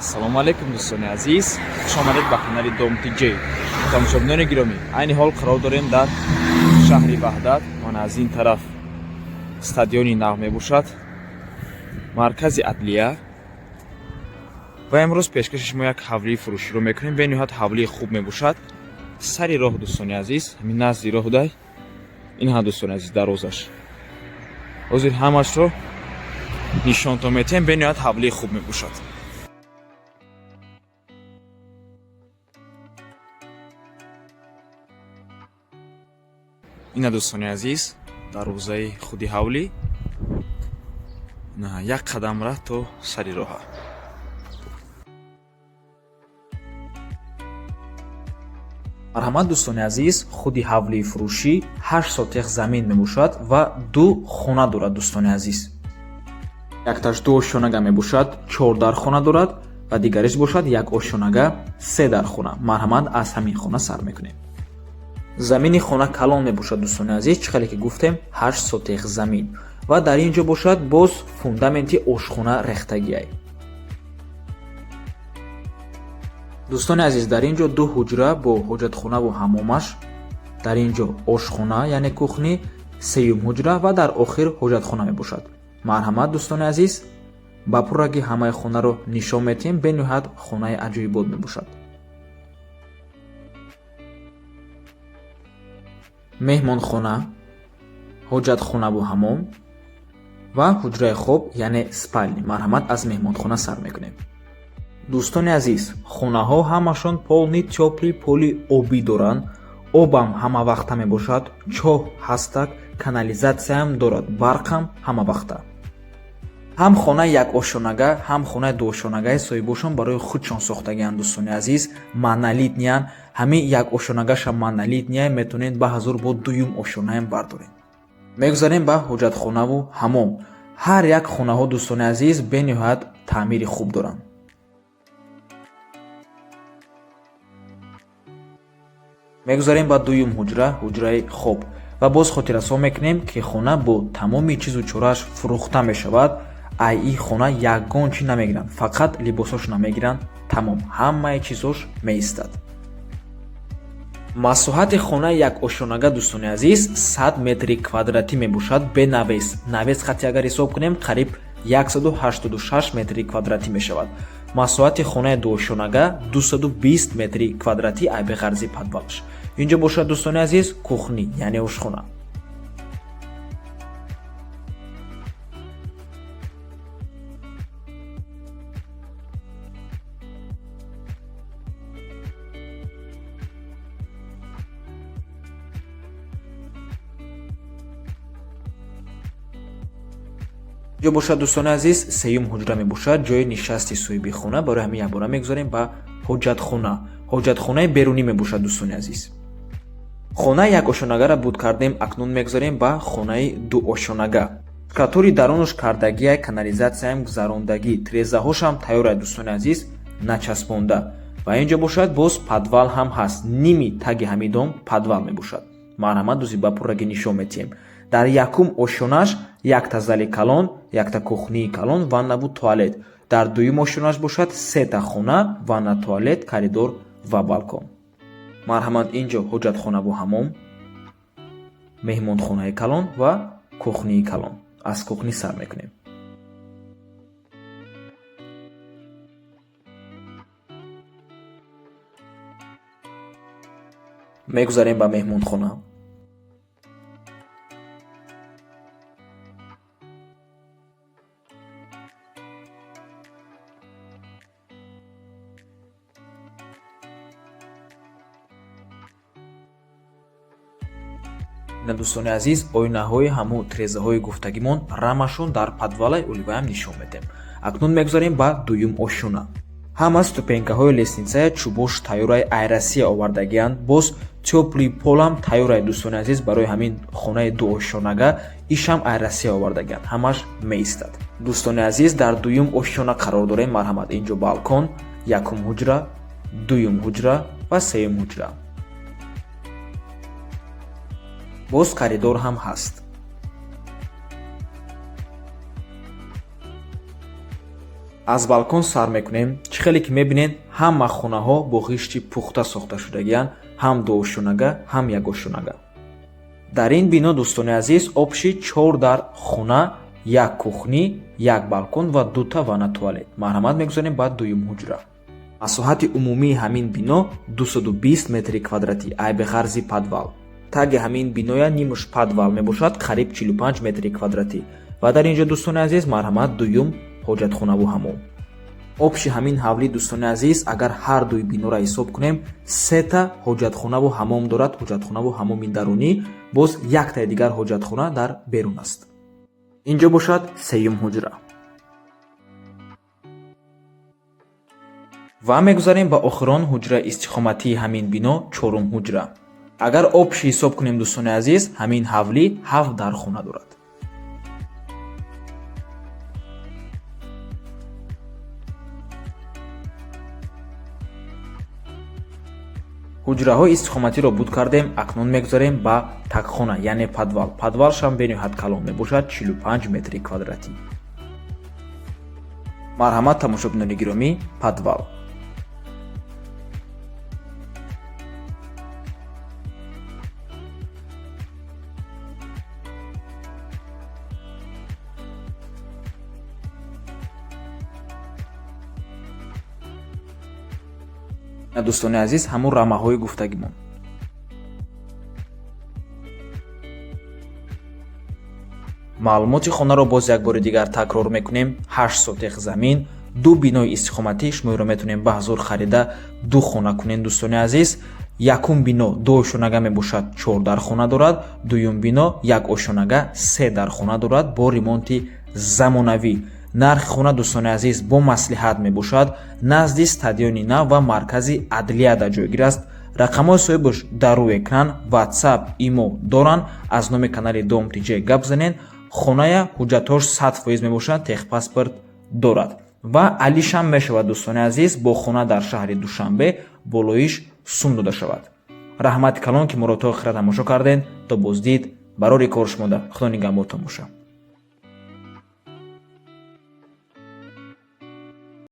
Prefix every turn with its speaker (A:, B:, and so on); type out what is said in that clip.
A: Ассалому алайкум, дӯстони азиз, хуш омадед ба канали Дом Тҷ. Тамошобинони гиромӣ, айни ҳол қарор дорем дар шаҳри Ваҳдат. Мана, аз ин тараф стадиони нав мебошад, маркази адлия. Ва имрӯз пешкаши шумо як ҳавлии фурӯширо мекунем. Бениҳоят ҳавлии хуб мебошад, сари роҳ, дӯстони азиз, ҳамин назди роҳ дай. Ин ҳа, дӯстони азиз, дарвозаш. Ҳозир ҳамашро нишонтон метиҳем. Бениҳоят ҳавлии хуб мебошад. Ина, дӯстони азиз, дарвозаи худи ҳавлӣ. На як қадам ра то сари роҳа. Марҳамат, дӯстони азиз, худи ҳавлии фурӯшӣ 8 сотих замин мебошад ва ду хона дорад, дӯстони азиз. Якташ ду ошёнага мебошад, чор дархона дорад ва дигариш бошад як ошёнага, се дархона. Марҳамат, аз ҳамин хона сар мекунем. Замини хона калон мебошад, дӯстони азиз, чӣ хеле ки гуфтем, 8 сотих замин. Ва дар ин ҷо бошад боз фундаменти ошхона рехтагиай. Дӯстони азиз, дар ин ҷо ду ҳуҷра бо ҳоҷатхонаву ҳамомаш, дар ин ҷо ошхона, яъне кухни, сеюм ҳуҷра ва дар охир ҳоҷатхона мебошад. Марҳамат, дӯстони азиз, ба пуррагӣ ҳамаи хонаро нишон метиҳем. Бениҳоят хонаи аҷоибот мебошад. Меҳмонхона, ҳоҷатхонаву ҳамом ва ҳуҷраи хоб, яъне спальни. Марҳамат, аз меҳмонхона сар мекунем. Дӯстони азиз, хонаҳо ҳамашон полный тёплый поли обӣ доранд, обам ҳамавақта мебошад, чоҳ ҳастак, канализатсияам дорад, барқам ҳамавақта. Ҳам хонаи якошёнага, ҳам хонаи дуошёнагаи соҳибошон барои худшон сохтагианд, дӯстони азиз, монолитный ян. Ҳамин якошёнагаша монолитный я, метавонед ба ҳазор бо дуюм ошёнаам бардоред. Мегузарем ба ҳоҷатхонаву ҳамом. Ҳар як хонаҳо, дӯстони азиз, бениҳоят таъмири хуб доранд. Мегузарем ба дуюм ҳуҷра, ҳуҷраи хоб. Ва боз хотиррасон мекунем, ки хона бо тамоми чизу чорааш фурӯхта мешавад. Ай ин хона ягон чӣ намегиранд, фақат либосошона мегиранд, тамом, ҳамаи чизош меистад. Масоҳати хонаи якошёнага, дӯстони азиз, 100 метри квадратӣ мебошад, бе навес. Навес хати агар ҳисоб кунем, қариб 186 метри квадратӣ мешавад. Масоҳати хонаи дуошёнага 220 метри квадратӣ, ай беғарзи подвалаш. Инҷо бошад, дӯстони азиз, кухни, яъне ошхона. Ҷо бошад, дӯстони азиз, сеюм ҳуҷра мебошад, ҷои нишасти соҳиби хона. Барои ҳамин якбора мегузарем ба ҳоҷатхона. Ҳоҷатхонаи берунӣ мебошад, дӯстони азиз. Хонаи якошёнагара буд кардем, акнун мегузарем ба хонаи дуошёнага. Штукатури дарунаш кардагиай, канализатсияам гузарондагӣ, трезаҳошам тайёрай, дӯстони азиз, начаспонда. Ва ин ҷо бошад боз подвал ҳам ҳаст, ними таги ҳамин дом подвал мебошад. Марҳамат, дӯзи, ба пуррагӣ нишон метиҳем. Дар якум ошёнаш якта зали калон, якта кухнии калон, ваннаву туалет. Дар дуюм ошёнаш бошад сета хона, ванна, туалет, коридор ва балкон. Марҳамат, ин ҷо ҳоҷатхонаву ҳамом, меҳмонхонаи калон ва кухнии калон. Аз кухни сар мекунем. Мегузарем ба меҳмонхона. Ина, дӯстони азиз, оинаҳои ҳамун трезаҳои гуфтагимон, рамашон дар подвалаи оливаям нишон медиҳем. Акнун мегузарем ба дуюм ошёна. Ҳама ступенькаҳои лестницая чӯбош тайёраи, ай Россия овардагианд. Боз тёплый полам тайёрай, дӯстони азиз. Барои ҳамин хонаи дуошёнага ишам ай Россия овардагианд, ҳамаш меистад. Дӯстони азиз, дар дуюм ошёна қарор дорем. Марҳамат, инҷо балкон, якум ҳуҷра, дуюм ҳуҷра ва сеюм ҳуҷра. Боз коридор ҳам ҳаст. Аз балкон сар мекунем. Чӣ хеле ки мебинед, ҳама хонаҳо бо ғишти пухта сохта шудагианд, ҳам дуошёнага, ҳам ягошёнага. Дар ин бино, дӯстони азиз, общий 4 дар хона, як кухни, як балкон ва дута ванна туалет. Марҳамат, мегузорем ба дуюм ҳуҷра. Масоҳати умумии ҳамин бино 220 метри квадратӣ, айби ғарзи подвал. Таги ҳамин биноя нимуш подвал мебошад, қариб 45 метри квадратӣ. Ва дар ин ҷо, дӯстони азиз, марҳамат, дуюм ҳоҷатхонаву ҳамом. Общий ҳамин ҳавлӣ, дӯстони азиз, агар ҳар дуи бинора ҳисоб кунем, сета ҳоҷатхонаву ҳамом дорад. Ҳоҷатхонаву ҳамоми дарунӣ, боз яктаи дигар ҳоҷатхона дар берун аст. Ин ҷо бошад сеюм ҳуҷра. Ва мегузарем ба охирон ҳуҷраи истиқоматии ҳамин бино, чорум ҳуҷра. Агар общий ҳисоб кунем, дӯстони азиз, ҳамин ҳавлӣ ҳафт дархона дорад. Ҳуҷраҳои истиқоматиро буд кардем, акнун мегузарем ба тагхона, яъне подвал. Подвалшам бениҳоят калон мебошад, 45 метри квадратӣ. Марҳамат, тамошобинони гиромӣ, подвал. Дӯстони азиз, ҳамун рамаҳои гуфтагимон. Маълумоти хонаро боз як бори дигар такрор мекунем: 8 сотех замин, ду бинои истиқоматӣ. Шуморо метавонем ба ҳазур харида ду хона кунем, дӯстони азиз. Якум бино ду ошёнага мебошад, чор дархона дорад. Дуюм бино як ошёнага, се дархона дорад бо ремонти замонавӣ. Нархи хона, дӯстони азиз, бо маслиҳат мебошад. Назди стадиони нав ва маркази адлияда ҷойгир аст. Рақамҳои соҳибаш дар рӯи экран, WhatsApp, имо доранд. Аз номи канали Дом ТЖ гап занед. Хоная ҳуҷҷатҳош 100% мебошад, техпаспорт дорад ва алишам мешавад, дӯстони азиз. Бо хона дар шаҳри Душанбе болоиш сум дода шавад. Раҳмати калон, ки моро то охира тамошо кардед. То боздид, барори кор шумода. Худо нигаҳбонтон бошад.